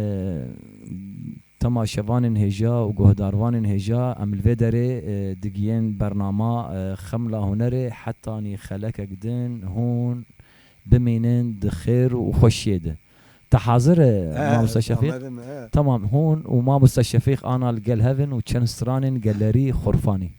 temaşevanên hêja û guhdarvanên hêja, em li vê derê, e, digiyên bernama, e, Xemla Hunerê, hetanî xelekek din hûn bimînin di xêr û xweşiyê de. Te hazir e, He, Mamoste Şefîq? amadim, he. Tamam, hûn û Mamoste Şefîq ana li gel hev in û çend stranên gelerî xurfanî.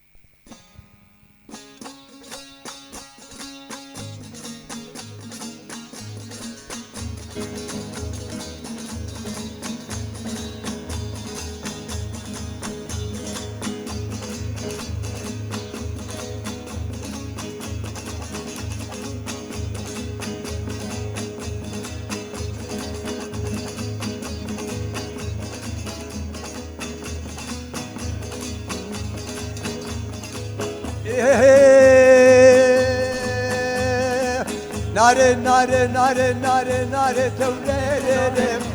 Nare, nare, nare, nare, nare, tewlere,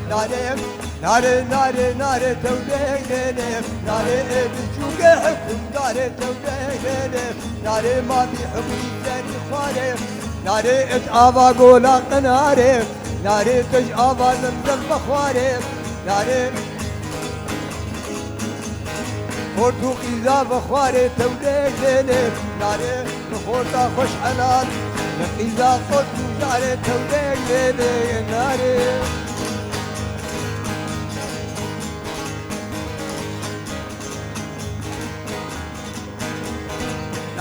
nare, nare, nare, nare, tewlere, nare, e biçûke hukimdare, tewlere, nare, ma bî hukî zerî xware, nare, it ava gola qinare, nare, tij ava zemzem bixware, nare, Xort û qîza vexwarê tewlê lêlê nare, bi xorta xweş helal, bi qîza xort û jarê tewlê lêlê nare.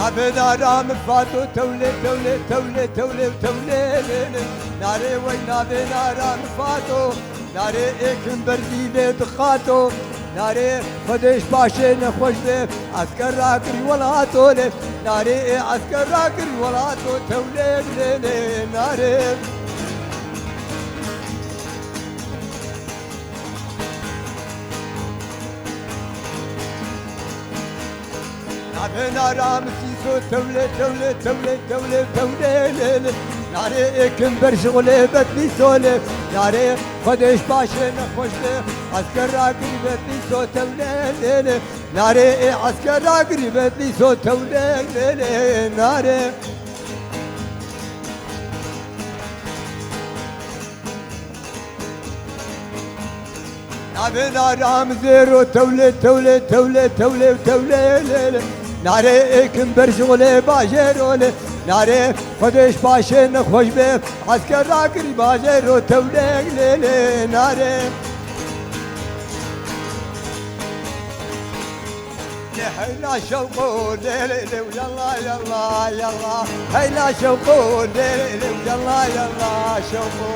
Navê nara min Fato, tewlê, tewlê, tewlê, tewlê, tewlê, lê, lê. Narê wey navê nara min Fato, narê êkim berzî vê dixato. Narê Xwedê ji paşê nexweş be, esker rakirî welato lê. Narê ê esker rakirî welato, tewlê, lê, lê, narê. Navê nara min Sîso, tewlê, tewlê, tewlê, tewlê, tewlê, lê, lê. Narê êkim ber şixulê Betlîso lê. Narê Xwedê ji paşê nexweş be, esker rakirî Betlîso, tewlê, lê, lê. Narê ê esker rakirî Betlîso, tewlê, lê, lê, narê. Navê nara min Zêro, tewlê, tewlê, tewlê, tewlê, tewlê, lê, lê. Narê êkim ber şixulê bajêro lê. Narê Xwedê ji paşê nexweş be, esker rakirî bajêro, tewlê, lê, lê, narê. Heyla şewqo lê lê lê, yalla, yalla, yalla. Heyla şewqo lê lê lê, yalla, yalla, şewqo.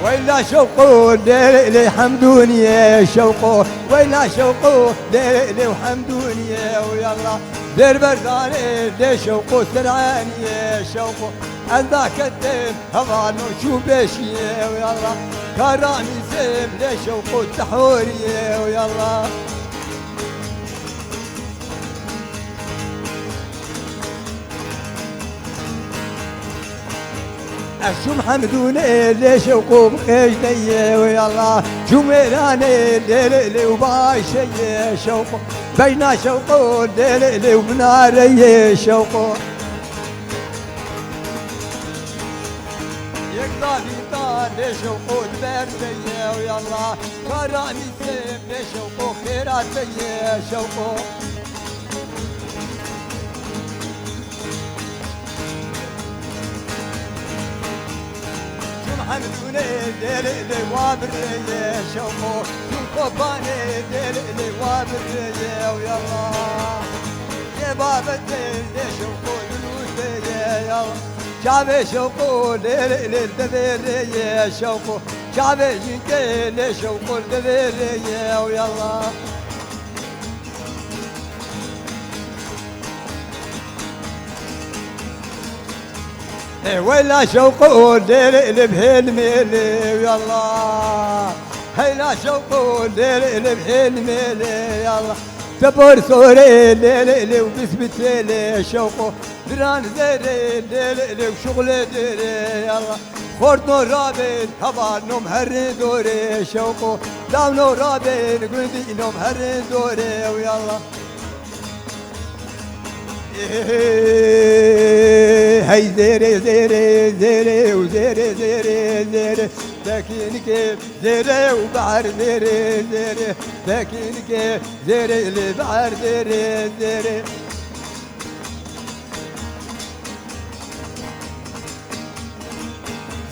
Weyla şewqo lê lê lê, hemdûniyê şewqo. Weyla şewqo lê lê lê, hemdûniyê, yalla. Zêr berzanê lê şewqo, seraniye şewqo. Ez daketim hevano çû beşiye, yalla. Karanî zêm lê şewqo, tehoriye, yalla. Ez çûm hemdûnê lê şewqo, bi qêj neyê, yalla. Çûm êranê lê lê lê û başeyê şewqo. Bejna şewqo lê lê lê û minareyê şewqo. Yek zavîta lê şewqo, di ber de ye, yalla. Karanî zêm lê şewqo, xêra te ye şewqo. Çûm hemdûnê lê lê lê, wa birê ye şewqo. Çûm Kobanê lê lê lê, wa birê ye, yalla. Yê babetê lê şewqo, lûtê ye, yalla. Çavê şewqo lê lê lê, devê rê ye şewqo. Çavê jinkê lê şewqo, devê rê ye, yalla. Ê weyla şewqo lê lê lê, bihêlmê lê, yalla. Heyla şewqo lê lê lê, bihêlmê lê, yalla. Tepor sorê lê lê lê û bisbitê lê şewqo. Diran zêrê lê lê lê û şuxulê dêrê, yalla. Xortno rabên, heval nom herê dorê şewqo. Dawno rabên, gundî nom herê dorê, yalla. Hey zêrê, zêrê, zêrê û zêrê, zêrê, zêrê. Tekinike zêrê û behar zêrê, zêrê. Tekinike zêrê lê behar zêrê, zêrê.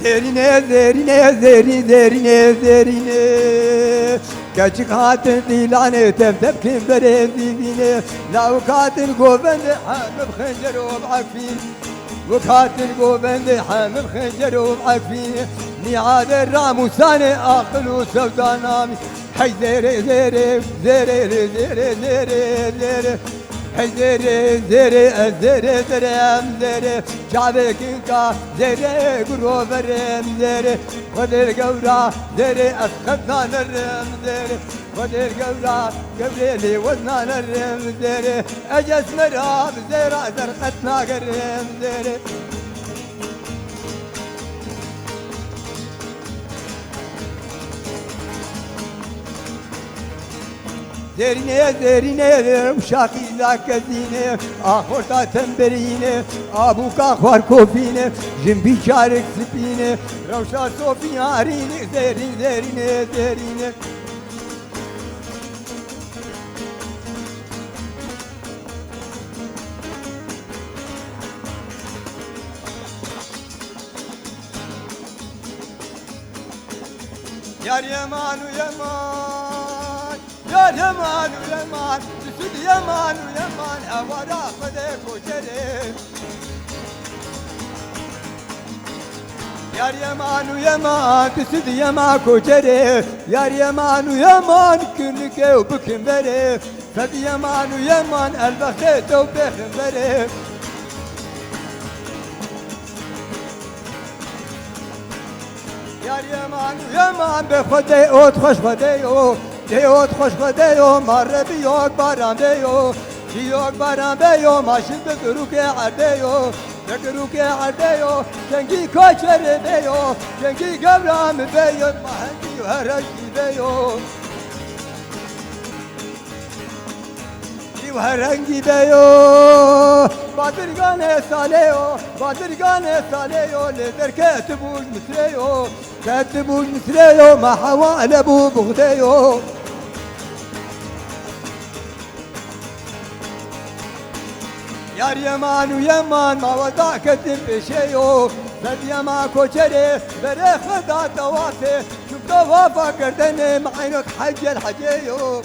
Zêrîne, zêrîne, zêrî, zêrîne, zêrîne. Keçik hatin dîlanê, tev tev kim berê zîvîne. Lawik hatin govendê, hemim xincer û efîn. Wek hatin govendê, hemim xincer û efîn. Nîade ramûsanê, aqil û sewda namî. Hey zêrê, zêrê, zêrê, zêrê, zêrê, zêrê. Hey zêrê, zêrê, ez zêrê, zêrê, em zêrê. Çavê kinka zêrê, guro verê, em zêrê. Xwedê gewra zêrê, ez qet nanerim zêrê. Xwedê gewra, gewrê lê wez nanerim zêrê. Ez esmera bi zêra, ez er qet nagerim zêrê. Zêrîne, zêrîne, rewşa qîza kezîne, a xorta temberîne, a bûka xwar kofîne, jin bîçarek sipîne, rewşa sofî yarîne, zêrîn, zêrîne, zêrîne. Yar Yeman û Yeman, yar Yeman û Yeman, tu sud Yeman û Yeman, ewara Xwedê koçerê. Yar Yeman û Yeman, tu sud Yeman koçerê. Yar Yeman û Yeman, kinike û bikin verê. Sed Yeman û Yeman, elbextê te û pêxemberê. Yar Yeman û Yeman, be Xwedê ot xweş Xwedê yo. Dê ot xweş Xwedê yo, ma re bi yok baran be yo. Bi yok baran be yo, ma şin bi girûkê erdê yo. Bi girûkê erdê yo, kengî koçerê be yo. Kengî gewra min be yo, ma hengî û herengî be yo. Î û herengî be yo, badirganê salê yo, badirganê salê yo, lê derket bûj Misrê yo, ket bûj Misrê yo, ma hewa ele bû buxdê yo. Yar Yeman û Yeman, ma weda ketin pêşê yo, sed Yeman koçerê, berê Xweda tewafê, çûk tewafa kerdene, ma eynok hecel hecê yo.